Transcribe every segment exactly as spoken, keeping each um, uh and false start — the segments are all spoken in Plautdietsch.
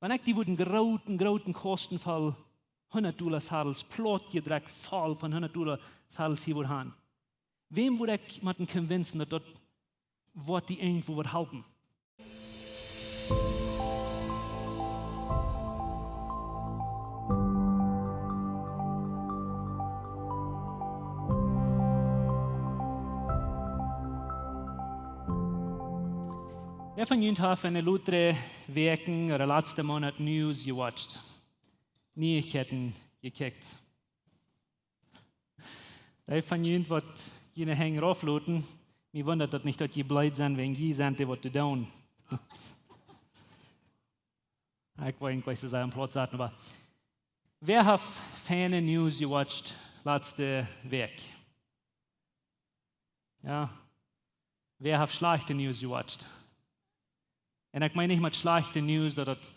Wan ekj die wudd een grooten, grooten Kosten voll hundat Dolla Seddels, plaut jedrekjt voll von hundat Dolla Seddels hia wudd han, wäm wudd ekj motten convincen, daut daut woat die irjentwoo waut halpen? Wäa von junt haft enne latste Wäakjen ooda latste Moonat News jewatcht? Nieichkjeiten jekjikjt? Dee von junt waut june Henj rauf loten, mie wundat daut nich, daut jie bleed sent wäajen jie sent dee waut doa doonen. Ekj woa nich soo sea aum Plauz sitten, oba wäa haft feine News jewatcht latste Wäakj? Jo. Wäa haft schlajchte News jewatcht? Un ekj meen nich met schlajchte News daut, daut,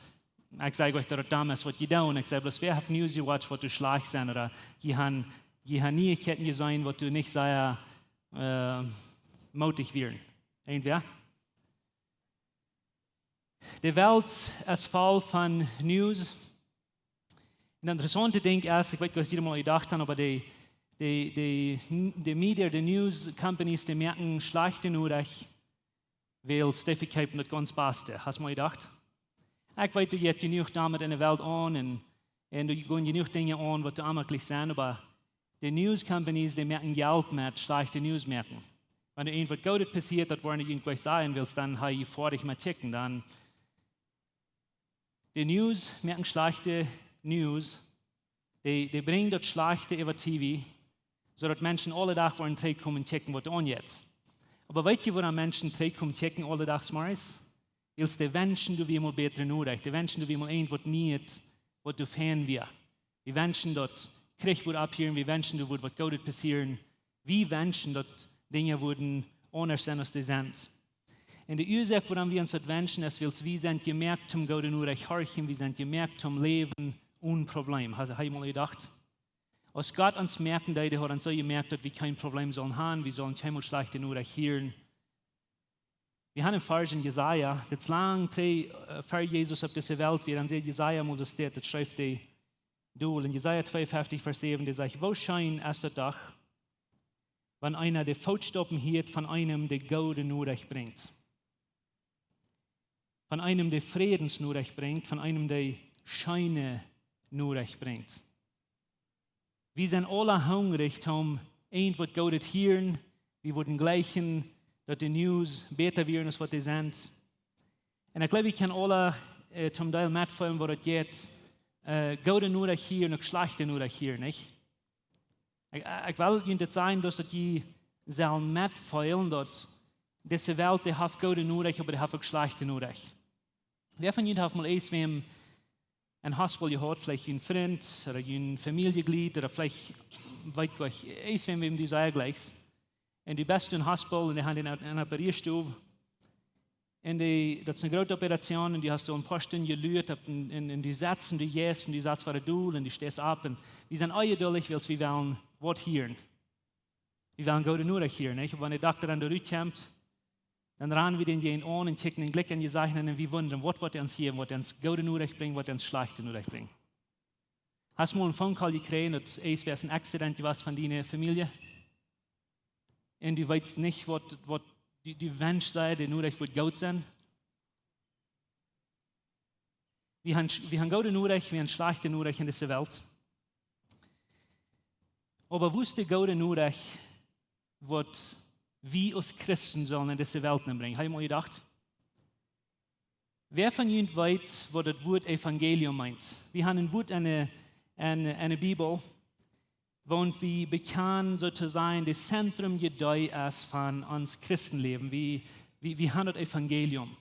ekj saj uk daut daut domm es waut jie doonen. Ekj saj bloos, wäa haft News jewatcht waut doa schlajcht sent, ooda jie han, jie han Nieichkjeiten jeseenen waut doa nich sea, äh, mootich wieren? Irjentwäa? De Welt es voll von News. Een interessauntet Dinkj es, ekj weet nich aus jie daut mol jedocht han, oba de, de, de, de media, de news companies, dee moaken schlajchte Norecht, wiels dee vekjeepen daut gaunz baste. Hast mol jedocht? Ekj weet, doa jeit jenuach doamet enne Welt aun un, un doa gonen jenuach Dinja aun waut doa onjemaklich sent, oba de news companies, dee moaken Jelt met schlajchte News moaken. Wan doa irjent waut Goodet passieet, daut woaren dee junt jlikj sajen, wiels dan ha jie foadich met kjikjen. Dan, de news moaken schlajchte News, dee, dee brinjen daut Schlajchte äwa T V, soo daut Menschen aule Dach woaren trigjkomen kjikjen waut doa aunjeit. Oba weet jie wuarom Menschen trigjkomen kjikjen aule Dach zemorjes? Wiels dee wenschen, doa wia mol bätre Norecht. Dee wenschen, doa wia mol irjent waut Nieet, waut doa fein wia. Wie wenschen, daut Kjrich wudd opphieren, wie wenschen, doa wudd waut Goodet passieren. Wie wenschen, daut Dinja wudden aundasch sennen aus dee sent. Un de Uasoak wuarom wie ons daut wenschen es, wiels wie sent jemoakt toom goode Norecht horchen, wie sent jemoakt toom läwen onen Problem. Ha, ha jie mol jedocht? Aus Gott ons moaken deed, dee haud ons soo jemoakt daut wie kjeen Problem sullen han, wie sullen kjeenmol schlajchte Norecht hieren. Wie han een Varsch en Jesaja, dit es lang trigj, äh, ver Jesus opp dise Welt wia, dan sajcht Jesaja mol, daut steit, daut schrift hee doa en Jesaja tweeunfeftich, Varsch säwen, dee sajcht: Woo scheen es daut doch, wan eena de Footstaupen hieet von eenem, dee goode Norecht brinjt. Von eenem, dee Frädensnorecht brinjt, von eenem, dee scheene Norecht brinjt. Wie sent aula hungrich toom irjent waut Goodet hieren. Wie wudden jleichen, daut de news bäta wieren aus waut dee sent. Un ekj jleew, wie kjennen aula, äh, toom Deel metfeelen, waut daut jeit, äh, goode Norecht hieren un uk schlajchte Norecht hieren, nich? Ekj, ekj well junt dit sajen, bloos daut jie sellen metfeelen, daut dise Welt, dee haft goode Norecht, oba dee haft uk schlajchte Norecht. Wäa von junt haft mol eemol wäm em Hospital jehaut, veleicht een Frint ooda een Famieljeglied ooda veleicht, weet ekj, eemol wäm, wäm du sea jlikjst. Un du best em Hospital un dee han dän en, en Operierstow. Un dee, daut es eene groote Operation un du hast doa een poa Stund jeluat, un, un, un du setst un du jeist un du setst wada dol un du steist opp. Un wie sent onjeduldich, wiels wie wellen waut hieren. Wie wellen goode Norecht hieren, nich? Wan de Dokta dan doa rutkjemt, dan rannen wie dän jäajen aun un kjikjen dän jlikj en de Uagen un wie wundren, waut woat dee ons hieren, woat dee ons goode Norecht brinjen, woat dee ons schlajchte Norecht brinjen. Hast mol een phone call jekjräajen, daut eemol wia een Accident jewast von diene Famielje? Un du weetst nich, waut, waut, du, du wenschst die, de Norecht wudd goot sennen. Wie han, wie han goode Norecht, wie han schlajchte Norecht en dise Welt. Oba woo es de goode Norecht, waut wie aus Christen sellen en dise Welt nenbrinjen? Ha jie mol jedocht? Wäa von junt weet, waut daut Wuat Evangelium meent? Wie han een Wuat en de, en, en de Bibel, waut wie bekjanen, soo to sajen, de Zentrum Idee es von ons Christenläwen. Wie, wie, wie han daut Evangelium.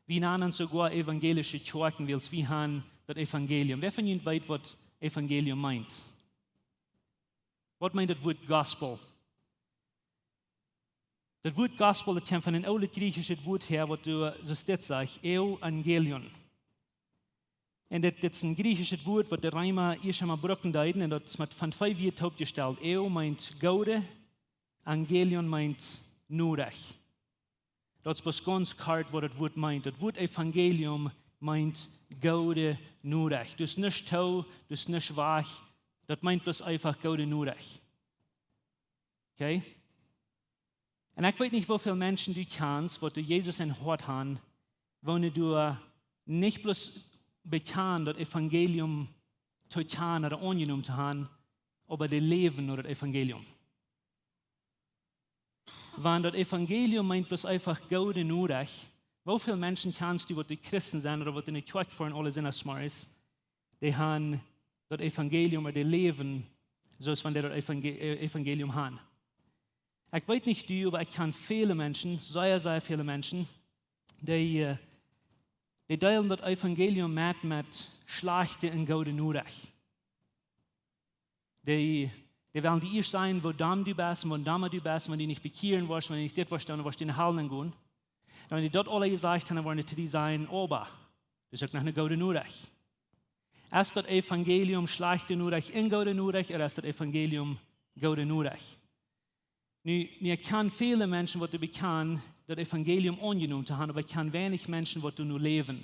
Wie nanen ons soogoa evangelische Kjoakjen, wiels wie han daut Evangelium. Wäa von junt weet, waut Evangelium meent? Waut meent daut Wuat Gospel? Daut Wuat Gospel, daut kjemt von een oolet griechischt Wuat häa, waut doa soo steit, sajcht, Euangelion. Un dit, dit es een griechischt Wuat, waut de Reema ieescht emol brucken deeden, un daut es met, von twee Wieed toopjestalt. Eu meent goode, angelion meent Norecht. Daut es bloos gaunz kort, waut daut Wuat meent. Daut Wuat Evangelium meent goode Norecht. Daut es nich too, daut es nich wajch. Daut meent bloos eefach goode Norecht. Okay? Un ekj weet nich, woo väl Menschen du kjanst, waut doa Jesus em Hoat han, woone doa nich bloos bekjanen daut Evangelium to kjanen ooda aunjenomen to han, oba dee läwen no daut Evangelium. Wan daut Evangelium meent bloos eefach goode Norecht, woo väl Menschen kjanst du, waut doa Christen sent ooda waut enne Kjoakj foaren aule Sindachsmorjes, dee han daut Evangelium ooda dee läwen soo aus wan dee daut Evangel-, äh, Evangelium han. Ekj weet nich du, oba ekj kjan väle Menschen, sea, sea väle Menschen, dee, äh, dee deelen daut Evangelium met, met schlajchte un goode Norecht. Dee, dee wellen die ieescht sajen, woo domm du best un woo domm du best, wan du nich bekjieren woascht, wan du nich dit woascht doonen, dan woascht du enne Hal gonen. Un wan dee daut aula jesajcht han, dan woaren dee to die sajen: "Oba, daut es uk noch eene goode Norecht." Es daut Evangelium schlajchte Norecht un goode Norecht, ooda es daut Evangelium goode Norecht? Nu, nu, ekj kjan väle Menschen, waut doa bekjanen daut Evangelium aunjenomen to han, oba ekj kjan weinich Menschen, waut doa nu läwen.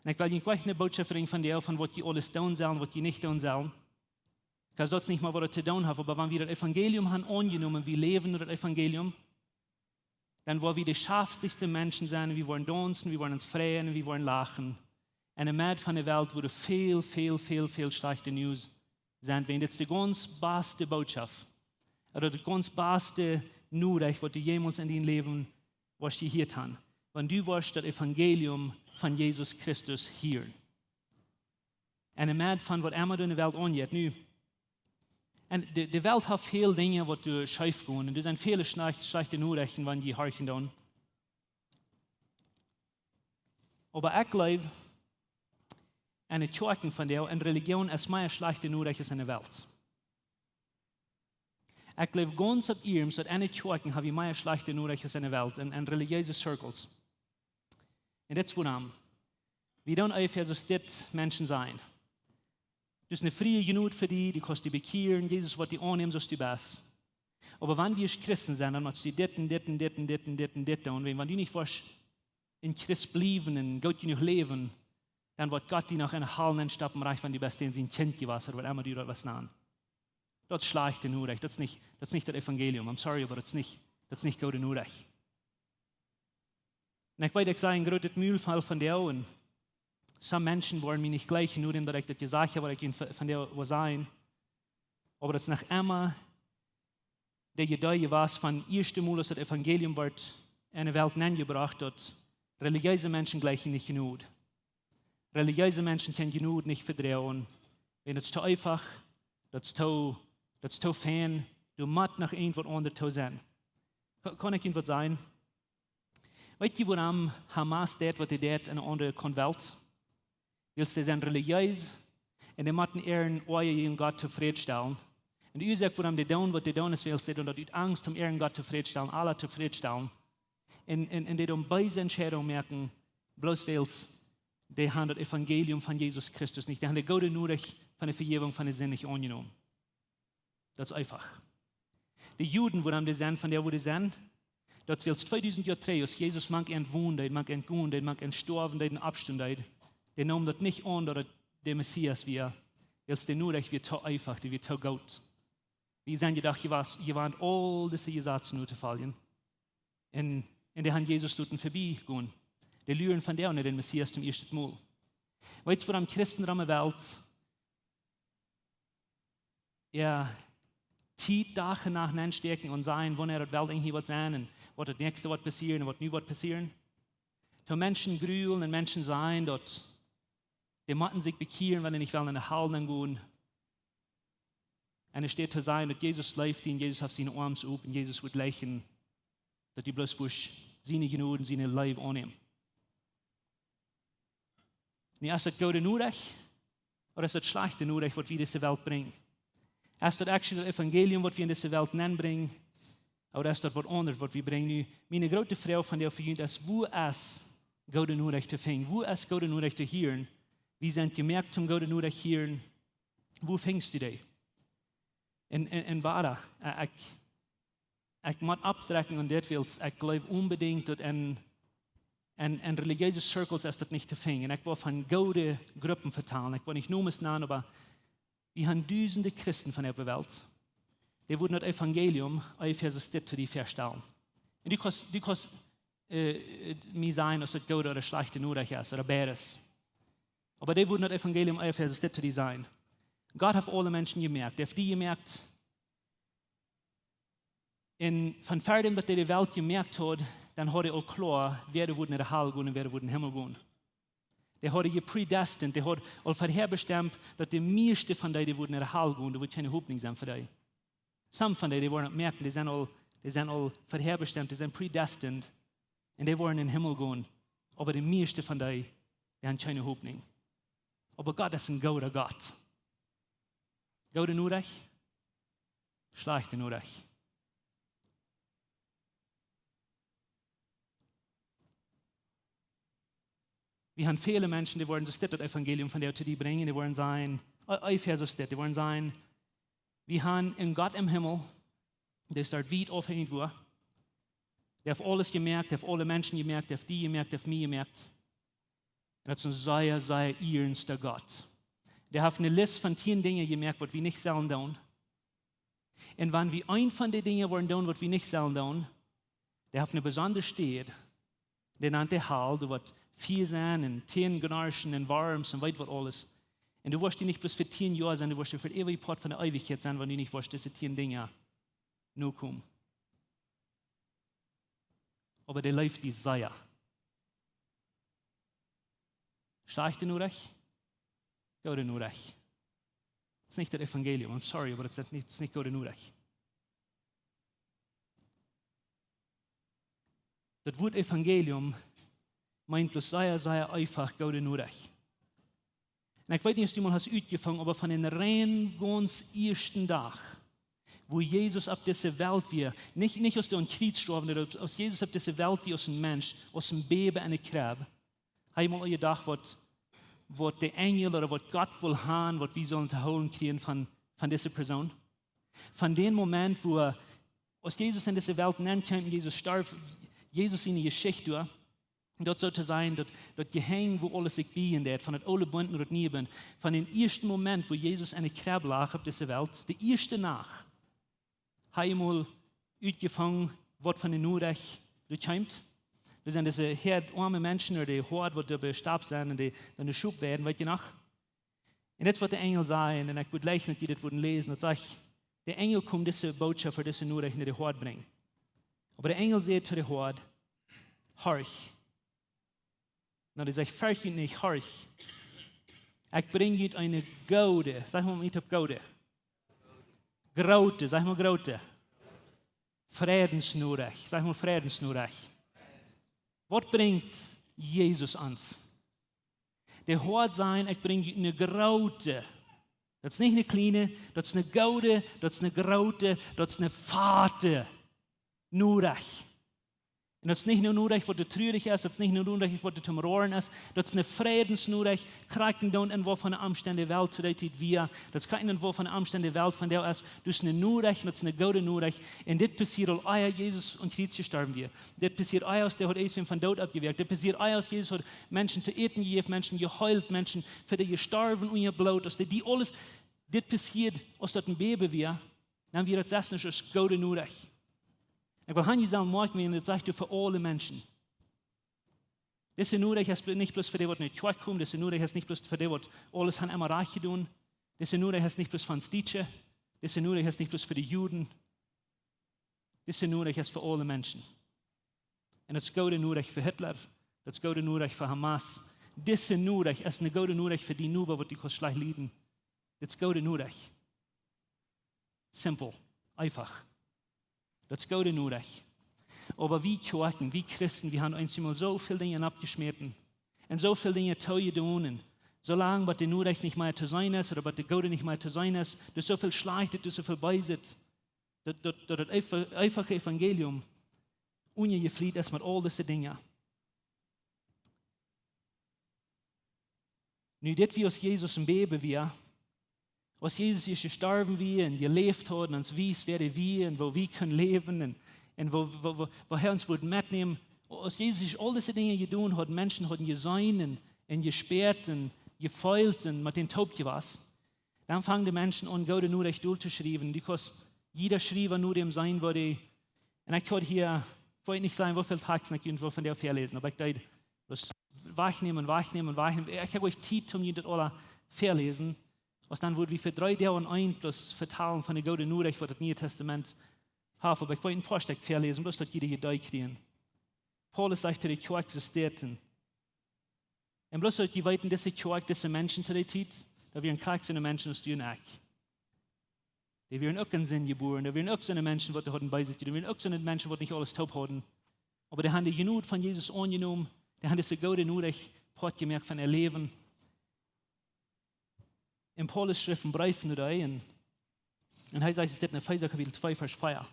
Un ekj well junt jlikj eene Botschoft brinjen von dee, von waut jie aules doonen sellen, waut jie nich doonen sellen. Ekj saj daut nich mea, waut daut to doonen haft, oba wan wie daut Evangelium han aunjenomen, wie läwen no daut Evangelium, dan woa wie de schaftichste Menschen sennen, wie woaren daunzen, wie woaren ons freien, wie woaren lachen. Un enne Medd von de Welt, wua väl, väl, väl, väl schlajchte News sent, wan dit es de gaunz baste Botschoft, ooda de gaunz baste Norecht, waut du jemols en dien Läwen woascht jehieet han, wan du woascht daut Evangelium von Jesus Christus hieren. Enne Medd von waut emma doa enne Welt aunjeit. Nu, un de, de Welt haft väl Dinja, waut doa scheef gonen. Un doa sent väle schlajch-, schlajchte Norechten, wan jie horchen doonen. Oba ekj jleew, enne Kjoakjen vondoag, enne Relijoon es mea schlajchte Norecht aus enne Welt. Ekj jleew gaunz opp ieescht, daut enne Kjoakjen ha wie mea schlajchte Norecht aus enne Welt, en, en relijeese Circles. Un dit es wuarom. Wie doonen eefach soo aus dit Menschen sajen. Daut es eene frie Jnod fa die, du kaust die bekjieren, Jesus woat die aunnämen, soo aus du best. Oba wan wie aus Christen sent, dan motst du dit un dit un dit un dit un dit un dit doonen. Wan, wan du nich woascht een Christ bliewen un goot jenuach läwen, dan woat Gott die noch enne Hal nenstoppen, rajcht wan du best dän sien Kjint jewast, ooda waut emma du daut west nanen. Daut es schlajchte Norecht. Daut es nich, daut es nich daut Evangelium. I'm sorry, oba daut es nich, daut es nich goode Norecht. Un ekj weet, ekj saj een grootet Mul voll vondoag, un some Menschen woaren mie nich jlikjen, no däm daut ekj daut jesajcht hab, waut ekj junt v-, vondoag well sajen. Oba daut es noch emma de Idee jewast von ieeschte Mol, aus daut Evangelium woat enne Welt nenjebrocht, daut relijeese Menschen jlikjen nich Jnod. Relijeese Menschen kjennen Jnod nich vedroagen. Wan daut es too eefach, daut es too, daut es too fein, doa mott noch irjent waut aundret to sennen. Ka-, kaun ekj junt waut sajen? Weet jie, wuarom Hamas deit, waut dee deit en eene aundre Kaunt Welt? Wiels dee sent relijees un dee motten äaren Oaja jäajen Gott tofrädstalen. Un de Uasoak, wuarom dee doonen, waut dee doonen, es, wiels dee doonen daut ut Angst, om äaren Gott tofrädstalen, Allah tofrädstalen. Un, un, un dee doonen beese Entscheidungen moaken, bloos wiels dee han daut Evangelium von Jesus Christus nich, dee han de goode Norecht von de Vejäwunk von de Sind nich aunjenomen. Daut es eefach. De Juden, wuarom dee sent vondoag, woo dee sent, daut es wiels tweedusent Joa trigj, aus Jesus mank an wonen deed, mank an gonen deed, mank an stoawen deed un oppstonen deed, dee neemen daut nich aun, daut et de Messias wia, wiels de Norecht wia too eefach, dee wia too goot. Dee sent jedoch jewast, jewant aul dise Jesazen no to foljen. Un, un dee han Jesus loten vebie gonen. Dee luren vondoag no dän Messias toom ieeschten Mol. Weetst, wuarom Christen rom de Welt äa Tiet Dach un Nacht nenstäakjen un sajen, wanea daut Welt eejentlich woat sennen un waut daut näakjste woat passieren un waut nu woat passieren? Toom Menschen grulen un Menschen sajen, daut dee motten sikj bekjieren, wan dee nich wellen enne Hal gonen. Un enne Städ to sajen, daut Jesus leeft die un Jesus haft siene Oarms op un Jesus woat jlikjen, daut du bloos woascht siene Jnod un siene Leew aunnämen. Nu, es daut goode Norecht, ooda es daut schlajchte Norecht, waut wie dise Welt brinjen? Es daut actually daut Evangelium, waut wie en dise Welt nenbrinjen, ooda es daut waut aundret, waut wie brinjen? Nu, miene groote Froag vondoag fa junt es: Wua es goode Norecht to finjen? Wua es goode Norecht to hieren? Wie sent jemoakt toom goode Norecht hieren. Wua finjst du dee? Un, un, un wada, äh, ekj, ekj mott oppdrekjen aun dit, wiels ekj jleew onbedinjt, daut en, En, en relijeese Circles es daut nich to finjen. Ekj woa von goode Gruppen vetalen. Ekj woa nich Nomes nanen, oba wie haben dusende Christen von de Welt, dee wudden daut Evangelium onjefäa soo dit to die väastalen. Un du kaust, du kaust, äh, mie sajen, aus daut goode ooda schlajchte Norecht es, ooda beides. Oba dee wudden daut Evangelium onjefäa soo dit to die sajen. Gott haft aule Menschen jemoakt. Dee haft die jemoakt. Un von ver däm daut hee de Welt jemoakt haud, dan haud hee aul kloa, wäa doa wudd no de Hal gonen un wäa doa wudd no dän Himmel gonen. Dee haud hee predestined, dee haud aul verhäa bestemt, daut de mieeschte von dee, dee wudden no de Hal gonen, doa wudd kjeene Hopninj sennen fa dee. Some von dee, dee woaren daut moaken, dee sent aul, dee sent aul verhäa bestemt, dee sent predestined. Un dee woaren no dän Himmel gonen. Oba de mieeschte von dee, dee haben kjeene Hopninj. Oba Gott es een gooda Gott. Goode Norecht, schlajchte Norecht. Wie haben väle Menschen, dee woaren soo dit daut Evangelium von dee to die brinjen, dee woaren sajen, o-, onjefäa soo dit, dee woaren sajen, wie haben eenen Gott em Himmel, dee es doa wiet auf irjentwua. Dee haft aules jemoakt, dee haft aule Menschen jemoakt, dee haft die jemoakt, dee haft mie jemoakt. Un daut es een sea, sea ernsta Gott. Dee haft eene List von tieen Dinja jemoakt, waut wie nich sellen doonen. Un wan wie eent von dee Dinja woaren doonen, waut wie nich sellen doonen, dee haft eene besondre Städ, dee nant dee Hal, doa woat Fia sennen un Tänen knarschen un Worms un weet waut aules. Un du woascht doa nich bloos fa tieen Joa sennen, du woascht doa fa de eewje Poat von de Eewichkjeit sennen, wan du nich woascht dise tieen Dinja nokomen. Oba dee leeft die sea. Schlajchte Norecht, goode Norecht. Daut es nich daut Evangelium, I'm sorry, oba daut es nich, daut es nich goode Norecht. Daut Wuat Evangelium meent bloos sea, sea eefach goode Norecht. Un ekj weet nich, aus du mol hast utjefungen, oba von dän rein gaunz ieeschten Dach, wua Jesus opp dise Welt wia, nich, nich aus hee aum Kjriez storf, oba aus Jesus opp dise Welt wia aus een Mensch, aus een Baby enne Kjrebb, hast du mol jedocht, waut, waut de Enjel ooda waut Gott well haben, waut wie sellen to hoolen kjrieen von, von dise Persoon? Von dän Moment, wua, aus Jesus en dise Welt nenkjeem, Jesus storf, Jesus siene Jeschicht doa, daut soo to sajen, daut, daut Jehenj, wua aules sikj biejen deed, von daut oole Bunt no daut niee Bunt. Von dän ieeschten Moment, wua Jesus enne Kjrebb lach opp dise Welt, de ieeschte Nacht, hast du mol utjefungen, waut fa een Norecht doa kjemt? Doa sent dise Häad oame Menschen, ooda de Hoad, waut doa bie Stap sent, un dee, dan de Schop weiden, weet jie noch? Un dit es waut de Enjel säd, un ekj wudd jleichen, daut jie dit wudden läsen. Daut sajcht, de Enjel kjeem dise Bootschoft, dise Norecht no de Hoad brinjen. Oba de Enjel säd to de Hoad: Horch. Nu, dee sajcht: Ferjcht junt nich, horch. Ekj brinj junt eene goode, saj mol met mie toop, goode. Groote, saj mol, groote. Frädensnorecht, saj mol, Frädensnorecht. Waut brinjt Jesus ons? De Hoad sajcht: Ekj brinj junt eene groote. Daut es nich eene kjliene, daut es eene goode, daut es eene groote, daut es eene fate Norecht. Un daut es nich eene Norecht, waut doa trurich es, daut es nich eene Norecht, waut doa toom roaren es, daut es eene Frädensnorecht, krakjt endoont en waut fa Omstend de Welt to dee Tiet wia, daut es krakjt endoont en waut fa Omstend de Welt vondoag es, daut es eene Norecht, daut es eene goode Norecht. Un dit passieed aul ea Jesus aum Kjriez jestorwen wia. Dit passieed ea aus dee haud Jesus vom Doot oppjewakjt. Dit passieed ea aus Jesus haud Menschen to äten jejäft, Menschen jeheelt, Menschen fa dee jestorwen unja Bloot, aus dee, dee aules, dit passieed aus daut een Baby wia, dan wia daut selfst nich aus goode Norecht. Ekj well hia sajen, moakj mie, un daut sajcht hee fa aule Menschen. Dise Norecht es nich bloos fa dee, waut no de Kjoakj komen, dise Norecht es nich bloos fa dee, waut aules haben emma rajcht jedonen, dise Norecht es nich bloos fa ons Dietsche, dise Norecht es nich bloos fa de Juden, dise Norecht es fa aule Menschen. Un daut es goode Norecht fa Hitler, daut es goode Norecht fa Hamas. Dise Norecht es eene goode Norecht fa dee Noba, waut du kaust schlajcht lieden. Daut es goode Norecht. Simpel, eefach. Daut es goode Norecht. Oba wie Kjoakjen, wie Christen, wie haben ons emol soo väl Dinja oppjeschmäten un soo väl Dinja toojedonen. Un soo lang, waut de Norecht nich mea to seenen es, ooda waut de goode nich mea to seenen es, doa es soo väl Schlajchtet, doa es soo väl Beeset, daut, daut, daut daut eefa-, eefache Evangelium unjajefliet es met aul dise Dinja. Nu, dit wia aus Jesus een Baby wia, aus Jesus ieescht jestorwen wia un jeläft haud un ons wiest, wäa hee wia un woo wie kunnen läwen un, un woo, woo, woo, woo hee ons wudd metnämen, Aus Jesus aul dise Dinja jedonen haud, Menschen hauden jeseenen un jespäaten, jefeelt un met dän toop jewast, dan fangen de Menschen aun, goode Norecht dol to schriewen. Du kaust jieda Schriewa no däm seenen, waut dee, un ekj haud hia, ekj weet nich sennen, woo väl Takjsten ekj junt wull von dee väaläsen, oba ekj deed bloos wajchnämen, wajchnämen, wajchnämen. Ekj hab uk Tiet toom junt daut aula väaläsen. Aus dan wudd wie fa dree Doag un een bloos vetalen von de goode Norecht, waut daut Niee Tastament haft. Oba ekj well een poa Stekj väaläsen, bloos daut jie de Iedee kjrieen. Paulus sajcht to de Kjoakj, see stieeten. Un bloos daut jie weeten, dise Kjoakj, dise Menschen to dee Tiet, daut wieren krakjt soone Menschen aus du un ekj. Dee wieren uk en Sind jebuaren, dee wieren uk soone Menschen, waut dee hauden bie sikj, dee wieren uk soone Menschen, waut nich aules toop hauden. Oba dee haben de Jnod von Jesus aunjenomen, dee haben dise goode Norecht Poat jemoakt von äa Läwen. Un Paulus schrift een Breef no dee, un, un hee sajcht dit en Efeesa Kapitel twee, Varsch vea.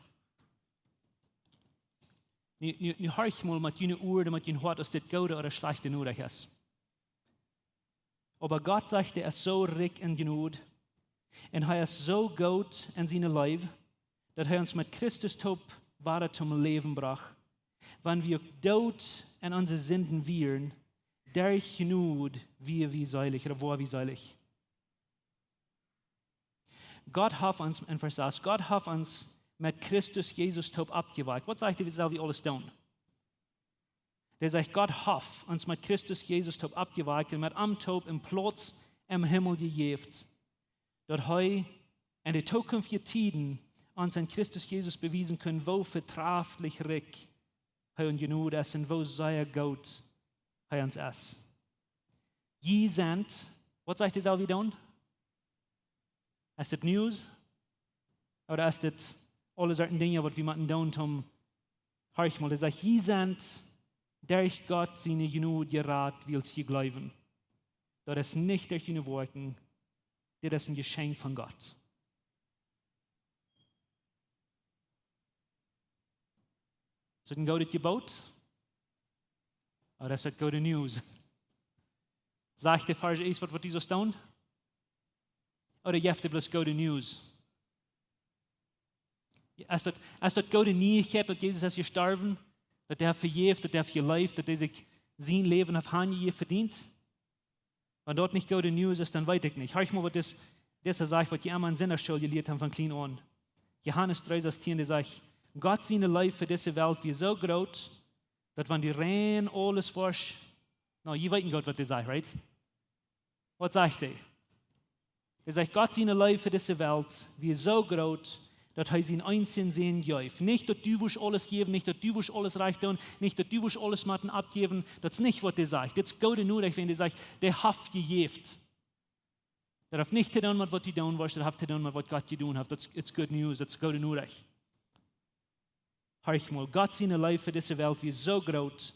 Nu, nu, nu horcht mol met june Uaren, met jun Hoat, aus dit goode ooda schlajchte Norecht es. Oba Gott, sajcht hee, es soo rikj en Jnod, un hee es soo goot en siene Leew, daut hee ons met Christus toop wada toom Läwen brocht, wan wie uk doot en onse Sinden wieren, derch Jnod wia wie seelich, ooda woa wie seelich. Gott haft ons, en Varsch sas, Gott haft ons met Christus Jesus toop oppjewakjt. Waut sajcht hee, waut sell wie aules doonen? Dee sajcht, Gott haft ons met Christus Jesus toop oppjewakjt un met am toop een Plauz em Himmel jejäft, daut hee en de tookunftje Tieden ons en Christus Jesus bewiesen kunn, woo vetraflich rikj hee en Jnod es un woo sea goot hee ons es. Jie sent, waut sajcht hee, sell wie doonen? Es dit News? Ooda es dit aule Sorten Dinja, waut wie motten doonen, toom, horcht mol, dee sajcht, jie sent derch Gott siene Jnod jerat, wiels jie jleewen. Daut es nich derch june Woakjen, dit es een Jeschenkj von Gott. Es dit een goodet Jeboot? Ooda es dit goode News? Sajcht de Varsch ieescht waut, waut du sust doonen? Ooda jeft hee bloos goode News? Es daut, es daut goode Nieichkjeit, daut Jesus es jestorwen, daut hee haft vejäft, daut hee haft jeleeft, daut hee sikj sien Läwen haft hanjejäft fa die? Wan daut nich goode News es, dan weet ekj nich. Horcht mol, waut dis, dise Sach, waut jie emma en Sindachschool jelieet haben von kjlien aun. Johanes dree sastieen, dee sajcht, Gott siene Leew fa dise Welt wia soo groot, daut wan du rein aules woascht, nu, jie weeten goot, waut dee sajcht, right? Waut sajcht hee? Hee sajcht, Gott siene Leew fa dise Welt wia soo groot, daut hee sienen eensjen Sän jeef. Nich daut du wurscht aules jäwen, nich daut du wurscht aules rajcht doonen, nich daut du wurscht aules motten oppjäwen. Daut es nich, waut hee sajcht. Dit es goode Norecht, wan hee sajcht, dee haft jejäft. Daut haft nich to doonen met waut du doonen wurscht, daut haft to doonen met waut Gott jedonen haft. Daut es, it's good news, daut es goode Norecht. Horcht mol, Gott siene Leew fa dise Welt wia soo groot,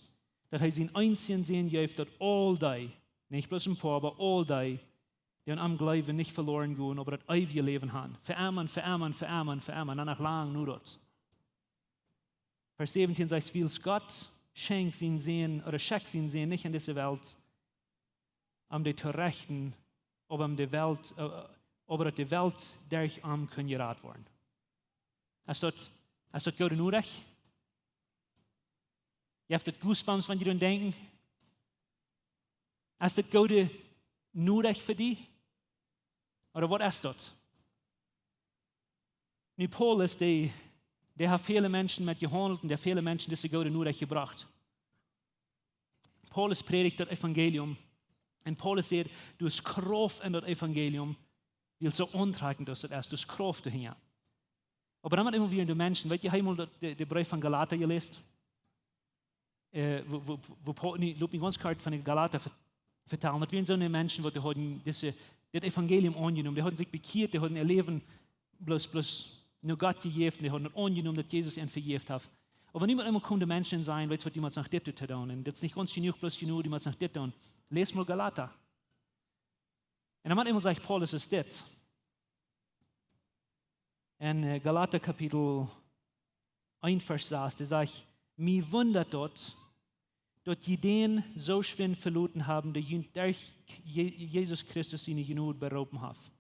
daut hee sienen eensjen Sän jeef, daut aul dee, nich bloos een poa, oba aul dee, dee aun am jleewen, nich veloren gonen, oba daut eewje Läwen haben. Fa emma, fa emma, fa emma, fa emma, un dan noch lang no daut. Varsch säwentieen sajcht, wiels Gott schenkjt sienen Sän, ooda schekjt sienen Sän nich en dise Welt, om dee to rechten, oba om de Welt, äh, oba daut de Welt derch am kunn jerat woaren. Es daut, es daut goode Norecht? Jeft daut goosebumps, wan jie doaraun denkjen? Es daut goode Norecht fa die? Ooda waut es daut? Nu, Paulus, dee, dee haft väle Menschen met jehaundelt un dee haft väle Menschen dise goode Norecht jebrocht. Paulus prädicht daut Evangelium. Un Paulus sajcht, doa es Krauft en daut Evangelium, wiels soo auntrakjent daut es, doa es Krauft hinja. Oba dan mott emma wada de Menschen, weet jie, hab jie mol daut, de, de Breef von Galata jeläst? Äh, woo, woo, woo Paul, nä, lot mie gaunz kort von de Galata ve-, vetalen. Daut wieren soone Menschen, waut dee hauden dise, dit Evangelium aunjenomen. Dee hauden sikj bekjieet, dee hauden äa Läwen bloos, bloos no Gott jejäft, dee hauden daut aunjenomen, daut Jesus an vejäft haft. Oba nu mott emma komen de Menschen sajen, weetst waut, du motst noch dit doonen. Un daut es nich gaunz jenuach, bloos jenuach, du motst noch dit doonen. Läs mol Galata. Un dan mott emma, sajcht Paulus, es dit. En, äh, Galata Kapitel eent, Varsch sas, dee sajcht, mie wundat daut, daut jie dän soo schwind veloten haben, dee junt derch Je-, Jesus Christus siene Jnod beroopen haft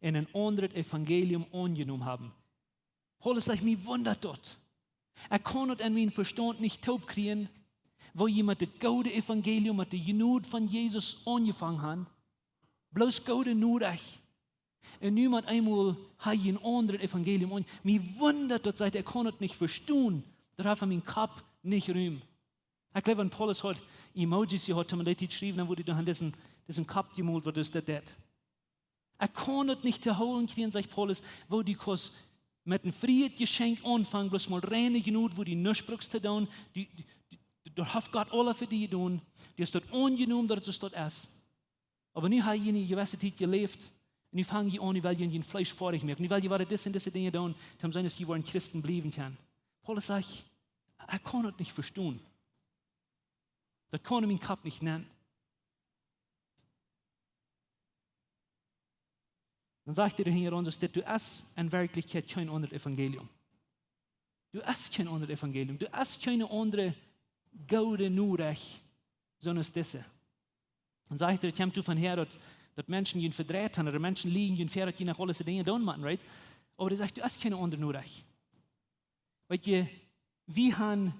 un een aundret Evangelium aunjenomen haben. Paulus sajcht, mie wundat daut. Ekj kaun daut en mien Vestaunt nich toop kjrieen, Woo jie met daut goode Evangelium, met de Jnod von Jesus aunjefongen han, bloos goode Norecht. Un nu met eemol ha jie een aundret Evangelium. Un mie wundat daut, sajcht hee, ekj kaun daut nich vestonen. Daut haft en mienen Kopp nich Rum. Ekj jleew, wan Paulus haud Emojis jehaut, om daut to schriewen, dan wudd hee doch aun disen, disen Kopp jemolt, waut daut deit. Ekj kaun daut nich to hoolen kjrieen, sajcht Paulus, woo du kaust met een frieet Jeschenkj aunfangen, bloos mol reine Jnod, woo du nuscht brukst to doonen, du, du, du, daut haft Gott aula fa die jedonen, du hast daut aunjenomen, daut et soo es. Oba nu ha jie eene jewesse Tiet jeläft, un nu fang jie aun, nu well jie jun Fleesch foadich moaken, nu well jie wada dise un dise Dinja doonen, toom seenen, daut jie woaren Christen bliewen kjennen. Paulus sajcht, ekj kaun daut nich vestonen. Daut kaun ekj en mienen Kopp nich nenn. Dan sajcht hee doa hinjaraun, daut dit, doa es en Werkjlichkjeit kjeen aundret Evangelium. Doa es kjeen aundret Evangelium. Doa es kjeene aundre goode Norecht, soo aus dise. Dan sajcht hee, daut kjemt doavon häa, daut, daut Menschen junt vedreit han, ooda Menschen lieejen junt väa, daut jie noch aule Dinja doonen motten, right? Oba hee sajcht, doa es kjeene aundre Norecht. Weet jie, wie han,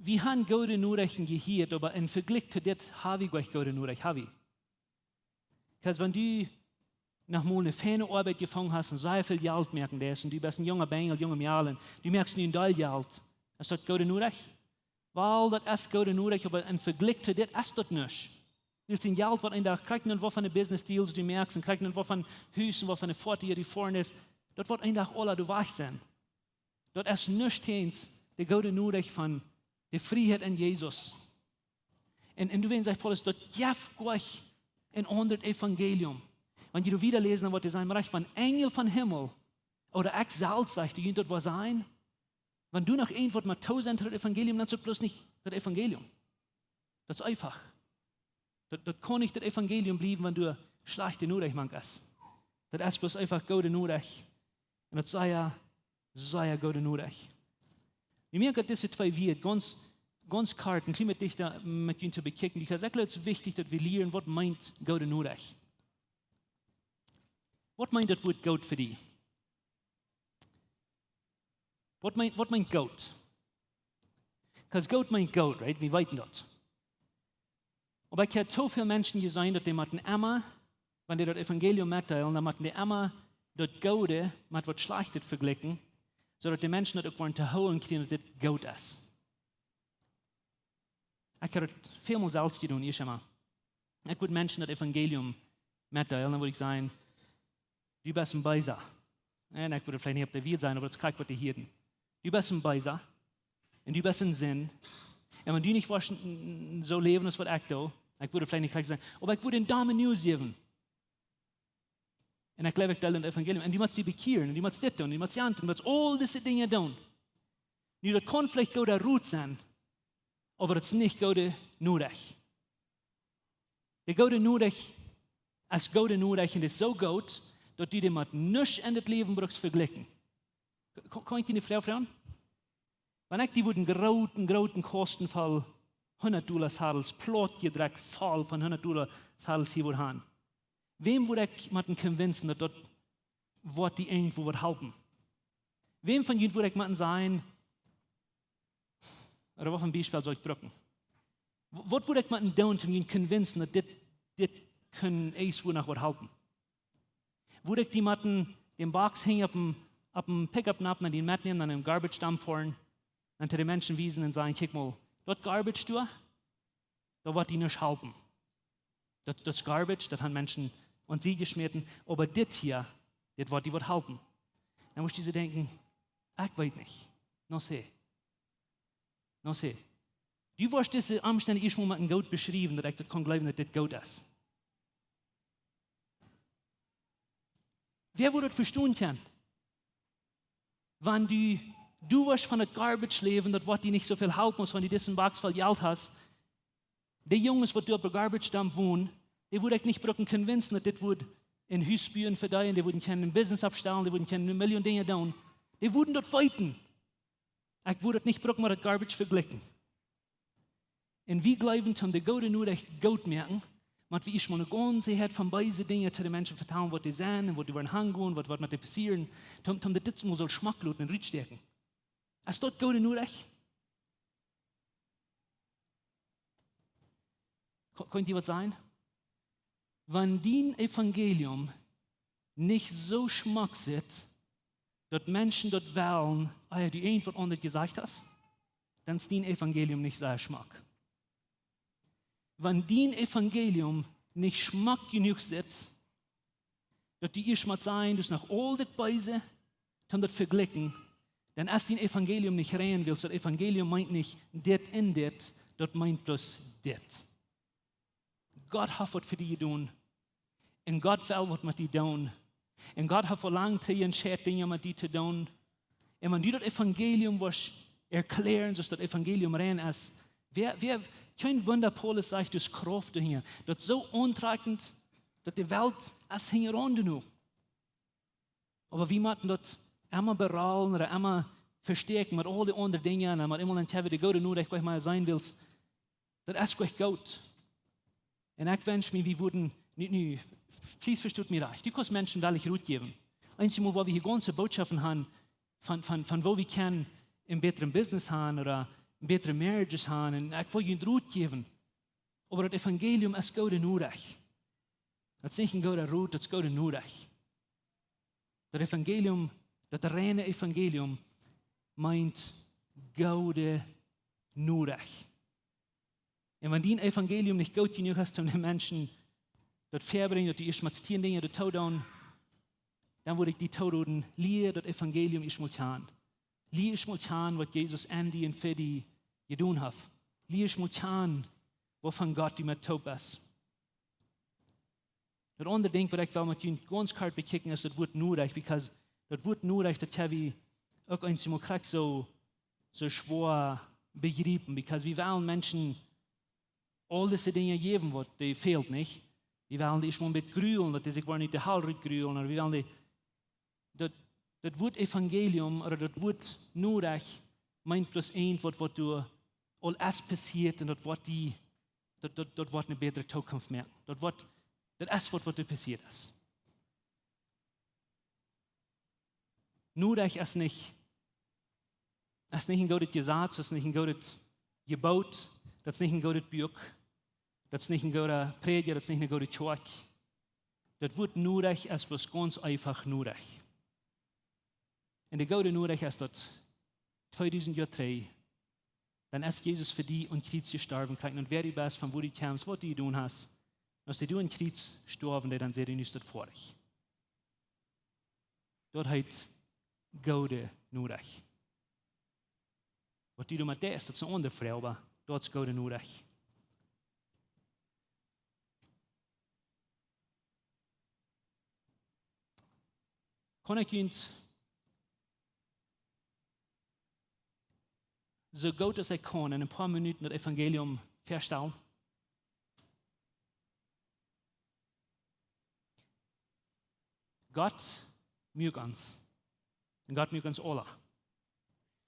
wie han goode Norechten jehieet, oba em Vejlikj to dit ha wie goa nich goode Norecht, ha wie? Because wan du noch mol eene feine Oabeit jefungen hast un sea väl Jelt moaken deist un du best een junga Benjel, junge Mejal, un du moakst nu een Deel Jelt, es daut goode Norecht? Well, daut es goode Norecht, oba em Vejlikj to dit es daut nuscht. Wiels daut Jelt, waut een Dach kjrieen, waut fa eene Business Deals du moakst, un kjrieen, waut fa Hus un waut fa eene Foatieej du foaren deist, daut woat een Dach aula wajch sennen. Daut es nuscht jäajen de goode Norecht von de Frieheit en Jesus. Un, un doawäajen sajcht Paulus, daut jeft goa nich een aundret Evangelium. Wan jie doa wieda läsen, dan woat hee sajen, mau rajcht, wan Enjel vom Himmel, ooda ekj selfst, sajcht hee, junt daut woat sajen, wan doa noch irjentwaut mau too sent to daut Evangelium, dan es daut bloos nich daut Evangelium. Daut es eefach. Daut, daut kaun nich daut Evangelium bliewen, wan doa schlajchte Norecht mank es. Daut es bloos eefach goode Norecht. Un daut es sea, sea goode Norecht. Wie moakjen daut dise twee Wieed gaunz, gaunz kort, een kjlien bät dichta met junt to bekjikjen, because ekj jleew, daut es wichtich, daut wie lieren, waut meent goode Norecht? Waut meent daut Wuat goot fa die? Waut meent, waut meent goot? Because goot meent goot, right? Wie weeten daut. Oba ekj hab too väl Menschen jeseenen, daut dee motten emma, wan dee daut Evangelium metdeelen, dan motten dee emma daut Goode met waut Schlajchtet vejlikjen, soo daut de Menschen daut uk woaren to hoolen kjrieen, daut dit goot es. Ekj hab daut välmol selfst jedonen, ieescht emol. Ekj wudd Menschen daut Evangelium metdeelen, dan wudd ekj sajen, du best een Beesa. Un ekj wudd veleicht nich opp de Welt sennen, oba daut es krakjt waut dee hieeden. Du best een Beesa. Un du best en Sind. Un wan du nich wurscht n-, n-, soo läwen aus waut ekj doo, ekj wudd veleicht nich krakjt sajen, oba ekj wudd een domme News jäwen. Un ekj jleew, ekj deel daut Evangelium. Un du motst die bekjieren, un du motst dit doonen, un du motst jant, un du motst aul dise Dinja doonen. Nu, daut kaun veleicht gooda Rot sennen, oba daut es nich goode Norecht. De goode Norecht es goode Norecht un es soo goot, daut du dee met nuscht en daut Läwen brukst vejlikjen. Kaun, kaun ekj die eene Froag froagen? Wan ekj die wudd een grooten, grooten Kosten voll hundat Dolla Saddles, plautjedrekjt voll von hundat Dolla Saddles hia wudd han, wäm wudd ekj motten convincen, daut daut woat die irjentwoo waut halpen? Wäm von junt wudd ekj motten sajen, ooda waut fa een Biespel saul ekj brucken? W-, waut wudd ekj motten doonen, om junt convincen, daut dit, dit kunn irjentwoo noch waut halpen? Wudd ekj die motten dän Box hinjen opp een, opp een Pickup nopp, no die metnämen, no een Garbage Dump foaren, un to de Menschen wiesen un sajen, kjikj mol, daut Garbage doa, daut woat die nuscht halpen. Daut, daut es Garbage, daut han Menschen aun Sied jeschmäten, oba dit hia, dit woat die waut halpen. Dan motst du soo denkjen, ekj weet nich. No sé. No sé. Du woascht dise Omstend ieescht mol met een goot beschriewen, daut ekj daut kaun jleewen, daut dit goot es. Wäa wudd daut vestonen kjennen? Wan du, du woascht von daut Garbage läwen, daut woat die nich soo väl halpen, aus wan du disen Box voll Jelt hast. De Junges, waut doa opp de Garbage Dump wonen, dee wudd ekj nich brucken convincen, daut dit wudd een Hus buen fa dee, un dee wudden kjennen een Business oppstalen, dee wudden kjennen eene Million Dinja doonen. Dee wudden daut weeten. Ekj wudd daut nich brucken met daut Garbage vejlikjen. Un wie jleewen, om de goode Norecht goot moaken, mott wie ieescht mol eene gaunze Häad von beese Dinja to de Menschen vetalen, waut dee sent un waut dee woaren hangonen, waut, waut met dee passieren, om, om daut dit mol saul schmock loten un rutstäakjen. Es daut goode Norecht? Kaun, kaun die waut sajen? Wan dien Evangelium nich soo schmock sitt, daut Menschen daut wellen, ah jo, dee irjentwaut aundret jesajcht haft, dan es dien Evangelium nich sea schmock. Wan dien Evangelium nich schmock jenuach sitt, daut dee ieescht mott sajen, daut es noch aul daut Beese, dan daut vejlikjen, dan es dien Evangelium nich rein, wiels daut Evangelium meent nich dit un dit, daut meent bloos dit. Gott haft waut fa die jedonen. Un Gott well waut met die doonen. Un Gott haft aul lang trigj entscheit Dinja met die to doonen. Un wan du daut Evangelium woascht erkjlären, soo daut daut Evangelium rein es, wäa, wäa, kjeen Wunda, Paulus sajcht, daut es Krauft doahäa. Daut es soo auntrakjent, daut de Welt es hinjaraun doano. Oba wie motten daut emma beralen ooda emma vestäakjen met aul dee aundre Dinja un dan met eemol en Tjewwe de goode Norecht, waut ekj mau sajen well, daut es goot. Un ekj wensch mie, wie wudden, nu, nu, please vestoot mie rajcht. Du kaust Menschen wellich Rot jäwen. Eenjemol woa wie hia gaunze Bootschoften han von, von, von woo wie kjennen een bätret Business han ooda een bätret Marriages han. Un ekj well junt Rot jäwen. Oba daut Evangelium es goode Norecht. Daut es nich een gooda Rot, daut es goode Norecht. Daut Evangelium, daut reine Evangelium meent goode Norecht. Un wan dien Evangelium nich goot jenuach es, om de Menschen daut väabrinjen, daut dee ieescht mol tieen Dinja doatoo doonen, dan wudd ekj die tooroden, lia daut Evangelium ieescht mol kjanen. Lia ieescht mol kjanen, waut Jesus aun die un fa die jedonen haft. Lia ieescht mol kjanen, wuavon Gott die met toop es. Daut aundre Dinkj, waut ekj well met junt gaunz kort bekjikjen, es daut Wuat Norecht, because daut Wuat Norecht, daut kjenn wie uk eenjemol krakjt soo, soo schwoa bejriepen, because wie wellen Menschen aul dise Dinja jäwen, waut dee fält, nich? Wie wellen dee ieescht mol een bät grulen, daut dee sikj woaren ut de Hal rut grulen, ooda wie wellen dee, daut, daut Wuat Evangelium, ooda daut Wuat Norecht, meent bloos eent, waut, waut doa aul es passieet un daut woat die, daut, daut, daut woat eene bätre Tookunft moaken. Daut woat, daut es waut, waut doa passieet es. Norecht es nich, es nich een goodet Jesaz, es nich een goodet Jeboot, daut es nich een goodet Buak, daut es nich een gooda Prädja, daut es nich eene goode Kjoakj. Daut Wuat Norecht es bloos gaunz eefach Norecht. Un de goode Norecht es daut tweedusent Joa trigj, dan es Jesus fa die aum Kjriez jestorwen, krakjt endoont wäa du best, von wua du kjemst, waut du jedonen hast. Un aus hee doa aum Kjriez storwen deed, dan säd hee: Nu es daut foadich. Daut heet goode Norecht. Waut du doamet deist, daut es eene aundre Froag, oba daut es goode Norecht. Kaun ekj junt soo goot aus ekj kaun en een poa Minuten daut Evangelium väastalen? Gott muak ons. Un Gott muak ons aula.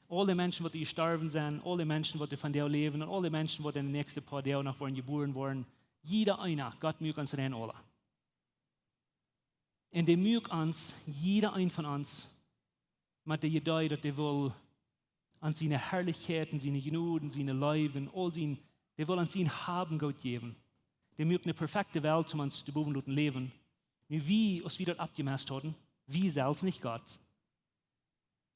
Aul de Menschen, waut jestorwen sent, aul de Menschen, waut vondoag läwen, un aul de Menschen, waut en de näakjste poa Doag noch woaren jebuaren woaren, jieda eena, Gott muak ons rein aula. Un dee muak ons, jieda een von ons, met de Jedee, daut dee well ons siene Harlichkjeit un siene Jnod un siene Leew un aul sien, dee well ons sien Haben Goot jäwen. Dee muak eene perfekte Welt, om ons doa bowen to loten läwen. Nu wie, aus wie daut aufjemast hauden, wie selfst, nich Gott,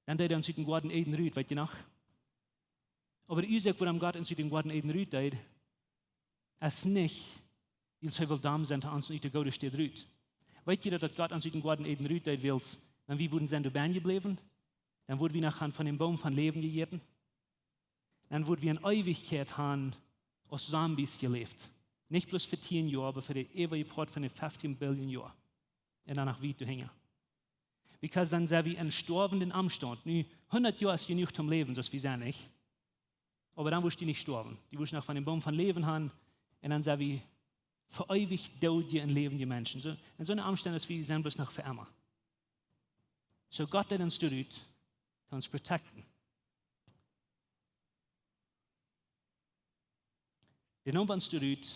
dan deed hee ons ut dän Goaden Eden rut, weet jie noch? Oba de Uasoak, wuarom Gott ons ut dän Goaden Eden rut deed, es nich, wiels hee well domm sennen to ons un ut de goode Städ rut. Weet jie daut, daut Gott ons ut dän Goaden Eden rut deed, wiels, wan wie wudden sennen doa benn jebläwen, dan wudden wie noch han von dän Boom von Läwen jejäten. Dan wudden wie en Eewichkjeit han aus Zombies jeläft. Nich bloos fa tieen Joa, oba fa de äwaje Poat von de feftieen Billion Joa. Un dan noch wiet doahinja. Because dan sent wie en stoawenden Omstaunt. Nu, hundat Joa es jenuach toom läwen, soo aus wie sent, nich? Oba dan wurscht du nich stoawen. Du wurscht noch von dän Boom von Läwen han, un dan sent wie fa eewich doodje un läwendje Menschen. Soo, en soone Omstaunt es, wie sent bloos noch fa emma. Soo Gott deed ons doa rut, to ons protecten. Dee neem ons doa rut,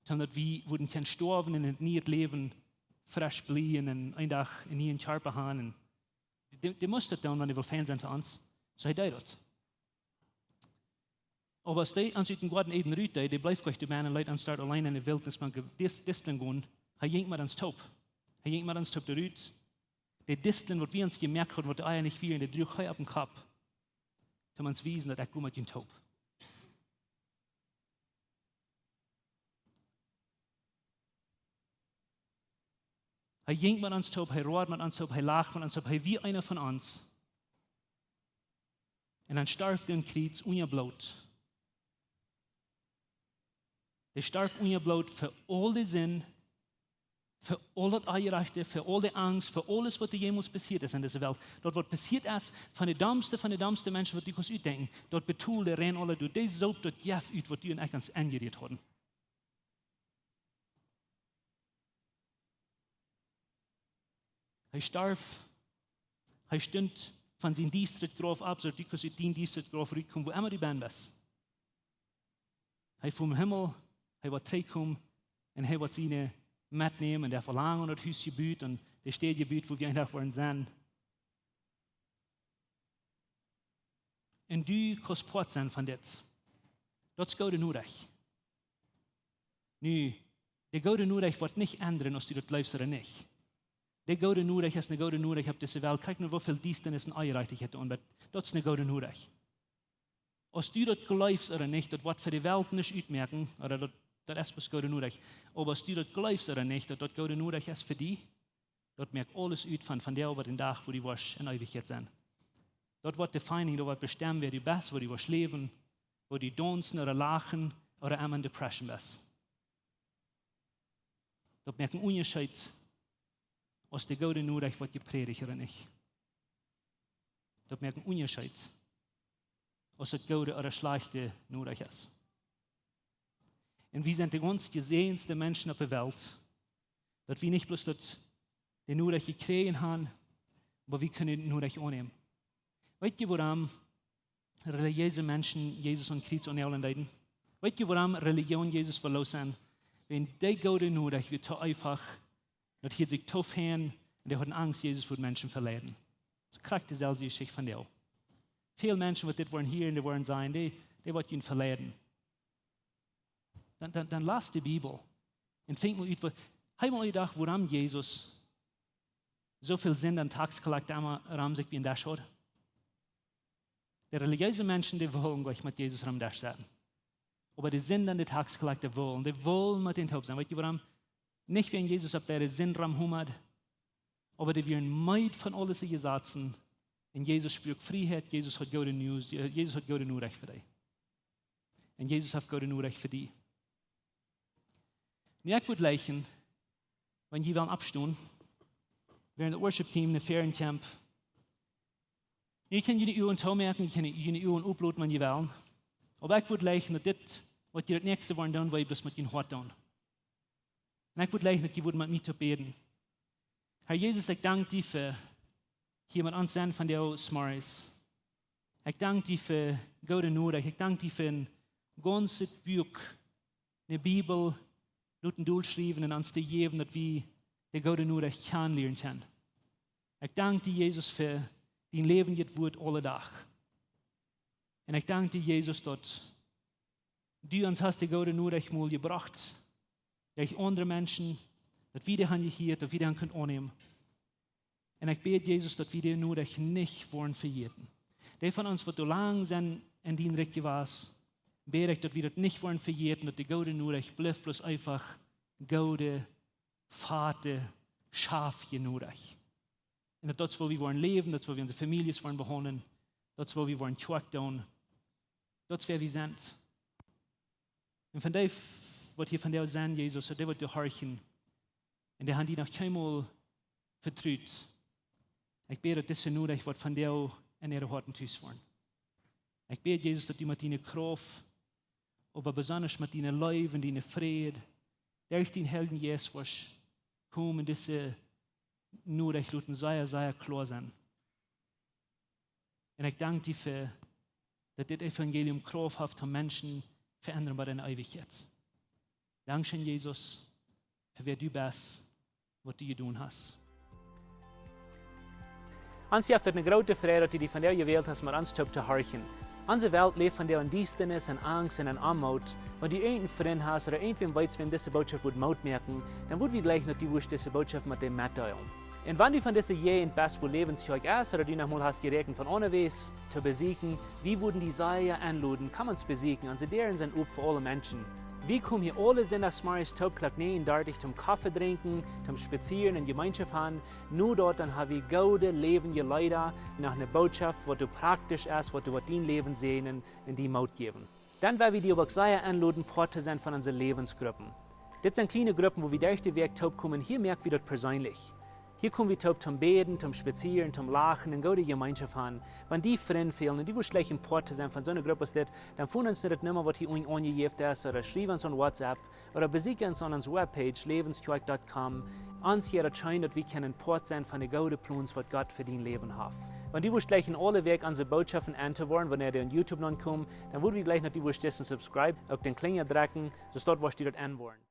daut wie wudden kjennen stoawen un en daut niee Läwen fresch bliewen un een Dach een nieen Kjarpa han. Un dee, dee must daut doonen, wan hee well fein sennen to ons. Soo hee deed daut. Oba aus dee ons ut dän Goaden Eden rut deed, dee bleef goanich doa bennen, leet ons doa auleen enne Wiltnis, mau dis-, distlen gonen. Hee jinkj met ons toop. Hee jinkj met ons toop doa rut. De Distlen, waut wie ons jemoakt hauden, waut de Eia nich wieren, dee druach hee opp dän Kopp, toom ons wiesen, daut ekj go met junt toop. Hee jinkj met ons toop, hee road met ons toop, hee lach met ons toop, hee wia eena von ons. Un dan storf hee aum Kjriez unja Bloot. Hee storf unja Bloot fa aul de Sind, fa aul daut Onjerajchte, fa aul de Angst, fa aules, waut doa jemols passieet es en dise Welt. Daut, waut passieet es, von de domste, von de domste Menschen, waut du kaust utdenkjen, daut betold hee rein aula derch dee Soop, daut Jeft ut, waut du un ekj ons enjerieet hauden. Hee storf, hee stunt von sien diestret Grauf opp, soo daut du kaust ut dien diestret Grauf rutkomen, wua emma du bennen best. Hee fua em Himmel, hee woat trigjkomen un hee woat siene metnämen un dee haft aul lang aun daut Hus jebut un de Städ jebut, wua wie een Dach woaren sennen. Un du kaust Poat sennen von dit. Daut es goode Norecht. Nu, de goode Norecht woat nich endren, aus du daut jleefst ooda nich. De goode Norecht es ne goode Norecht opp dise Welt. Kjikj no, woo väl Diestanis un Onjerajchtichkjeit doa aunbeit. Daut es ne goode Norecht. Aus du daut jleefst ooda nich, daut woat fa de Welt nuscht utmoaken, ooda daut, daut es bloos goode Norecht. Oba aus du daut jleefst ooda nich, daut daut goode Norecht es fa die, daut moakt aules ut von, von doa bat dän Dach, wua du woascht en Eewichkjeit sennen. Daut woat defining, daut woat bestemmen, wäa du best, woo du woascht läwen, woo du daunzen ooda lachen ooda emma en Depression best. Daut moakt een Unjascheet, aus de goode Norecht woat jeprädicht ooda nich. Daut moakt een Unjascheet, aus daut goode ooda schlajchte Norecht es. Un wie sent de gaunz jesäajenste Menschen opp de Welt, daut wie nich bloos daut, de Norecht jekjräajen haben, oba wie kjennen de Norecht aunnämen. Weet jie, wuarom relijeese Menschen Jesus aum Kjriez aunnaajlen deeden? Weet jie, wuarom Relijoon Jesus veloos haud? Wiels dee goode Norecht wia too eefach, daut hieed sikj too fein un dee hauden Angst, Jesus wudd Menschen veleiden. Daut es krakjt deeselwje Jeschicht von dee. Väl Menschen, waut dit woaren hieren, dee woaren sajen, dee, dee woat junt veleiden. Dan, dan, dan lass de Bibel un finj mol ut, waut, hab mol jedocht, wuarom Jesus soo väl Sinda un Taxkollekjta emma rom sikj biem Desch haud. De relijeese Menschen, dee wullen goanich met Jesus rom Desch setten. Oba de Sinda un de Taxkollekjta wullen, dee wullen met am toop sennen. Weet jie wuarom? Nich wäajen Jesus opp äare Sind romhumad, oba dee wieren meed von aule Jesazen. Un Jesus spruak Frieheit, Jesus haud goode News, Je-, Jesus haud goode Norecht fa dee. Un Jesus haft goode Norecht fa die. Nu, ekj wudd jleichen, wan jie wellen oppstonen, wäarent daut Worship Team no väaren kjemt. Jie kjennen june Uagen toomoaken, jie kjennen june Uagen oploten, wan jie wellen. Oba ekj wudd jleichen, daut dit, waut jie daut näakjste woaren doonen, woa jie bloos met jun Hoat doonen. Un ekj wudd jleichen, daut jie wudden met mie toop bäden. Herr Jesus, ekj dank die fa hia met ons sennen vondoag zemorjes. Ekj dank die fa goode Norecht. Ekj dank die fa een gaunzet Buak, de Bibel, loten dolschriewen un ons to jäwen, daut wie de goode Norecht kjanen lieren kjennen. Ekj dank die, Jesus, fa dien läwendjet Wuat aule Dach. Un ekj dank die, Jesus, daut du ons hast de goode Norecht mol jebrocht derch aundre Menschen, daut wie dee han jehieet, daut wie dee han kunt aunnämen. Un ekj bäd, Jesus, daut wie dee Norecht nich woaren vejäten. Dee von ons, waut soo lang sent en dien Rikj jewast, bäd ekj, daut wie daut nich woaren vejäten, daut de goode Norecht blift bloos eefach goode, fate, schaftje Norecht. Un daut daut es, woo wie woaren läwen, daut es, woo wie onse Famieljes woaren behaundlen, daut es, woo wie woaren Kjoakj doonen, daut es, wäa wie sent. Un von dee, waut hia vondoag sent, Jesus, daut dee, waut doa horchen, un dee han die noch kjeenmol vetrut. Ekj bäd, daut dise Norecht woat vondoag en äare Hoaten tus woaren. Ekj bäd, Jesus, daut du met diene Krauft, oba besonda met diene Leew un diene Fräd, derch dien Heiljen Jeist woascht komen, dise Norecht loten sea, sea kloa sennen. Un ekj dank die fa, daut dit Evangelium Krauft haft, om Menschen veendren bat en Eewichkjeit. Dankscheen, Jesus, fa wäa du best, waut du jedonen hast. Ons jeft et eene groote Freid, daut du die vondoag jewält hast, met ons toop to horchen. Onse Welt läft vondoag en Diestanis, en Angst un en Oamoot. Wan du irjent een Frint hast ooda irjentwäm weetst, wäm dise Bootschoft wudd Moot moaken, dan wudd wie jleichen, daut du wurscht dise Bootschoft met däm metdeelen. Un wan du von dise Jäajent best, wua Läwens Kjoakj es, ooda du noch mol hast jeräakjent von onjewäa to besieekjen, wie wudden die sea enloden, komm ons besieekjen. Onse Däaren sent op fa aule Menschen. Wie komen hia aule Sindachsmorjes toop Klock näajen dartich toom Koffe drinkjen, toom spazieren un Jemeenschoft han. No daut dan ha wie goode läwendje Leeda, noch ne Bootschoft, waut doa praktisch es, waut doa, waut dien Läwen säajnen un die Moot jäwen. Dan well wie die uk sea enloden, Poat to sennen von onse Läwensgruppen. Dit sent kjliene Gruppen, wua wie derch de Wäakj toop komen. Hia moak wie daut perseenlich. Hia kom wie toop toom bäden, toom spazieren, toom lachen un goode Jemeenschoft han. Wan die Frind fälen un du wurscht jleichen Poat to sennen von soone Grupp aus dit, dan foon ons no de Numma, waut hia unjen aunjejäft es, ooda schriew ons aun WhatsApp, ooda besieekj ons aun onse Webpage, läwenskjoakj dot com. Ons hia daut scheen, daut wie kjennen Poat sennen von de goode Plons, waut Gott fa dien Läwen haft. Wan du wurscht jleichen aule Wäakj onse Bootschoften auntohieren, wan dee aun YouTube nopp komen, dan wudd wie jleichen, daut du wurscht dissen subscribe, uk dän Klinja drekjen, soo daut wurscht du daut aunhieren.